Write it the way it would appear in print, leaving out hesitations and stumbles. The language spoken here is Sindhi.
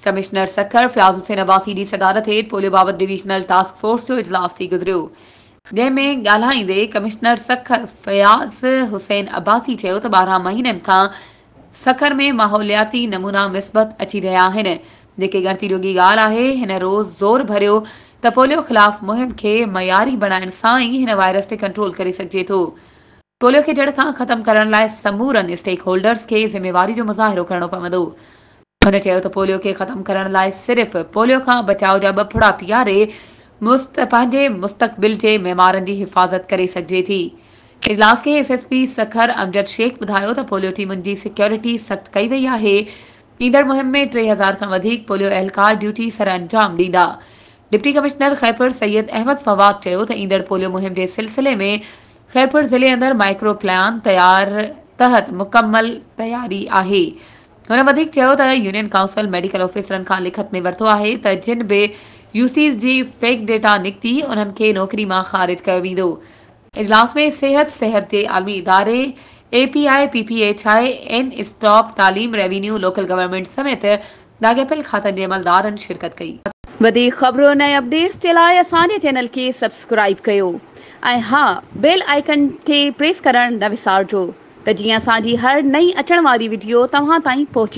ڪمشنر سکر فياض حسين عباسي جي صدارت هيٺ پوليو بابت ڊويزنل ٽاسڪ فورس جو اجلاس ٿي گذريو، جنهن ۾ ڳالهائيندي ڪمشنر سکر فياض حسين عباسي چيو ته 12 مهينن کان سکر ۾ ماحولياتي نمونا مثبت اچي رهيا آهن، جيڪي ڳڻتي جوڳي ڳالهه آهي. هن روز زور ڀريو ته پوليو خلاف مهم کي معياري بڻائڻ سان ئي هن وائرس تي ڪنٽرول ڪري سگهجي ٿو. پوليو کي جڙ کان ختم ڪرڻ لاء سمورن اسٽيڪ هولڊرز کي ذميواري جو مظاهرو ڪرڻو پوندو. هن چيو ته پوليو کي ختم ڪرڻ لاء صرف پوليو کان بچاء جا ٻه ڦڙا پياري پنهنجي مستقبل جي معمارن جي حفاظت ڪري سگهجي ٿي. اجلاس کي S S P Sukkur Amjad Shaikh ٻڌايو ته پوليو ٽيمن جي سيڪيورٽي سخت ڪئي وئي آهي، ايندڙ مهم ۾ 3000 کان وڌيڪ پوليو اهلڪار ڊيوٽي سرانجام ڏيندا. ڊپٽي ڪمشنر خيرپور سيد احمد فواد چيو ته ايندڙ پوليو مهم جي سلسلي ۾ خيرپور ضلعي اندر مائڪرو پلان تيار تحت مڪمل تياري آهي. هن وڌيڪ چيو ته يونين ڪائونسل ميڊيڪل آفيسرن کان لکت ۾ ورتو آهي ته جن به يو سيز جي فيڪ ڊيٽا نڪتي انهن کي نوڪري مان خارج ڪيو ويندو. اجلاس ۾ صحت، صحت جي عالمي اداري، A P I, P P H I, N stop, تعليم، ريونيو، لوڪل گورنمينٽ سميت لاڳاپيل کاتن جي عملدارن شرڪت ڪئي. وڌيڪ خبرن ۽ اپڊيٽس جي لاء اسان جي چينل کي سبسڪرائيب ڪيو ۽ ها بيل آئيڪن کي پريس ڪرڻ نه وسارجو. ته جيئن اسان جي هر نئين اچڻ واري وڊيو توهان تائين پهچي.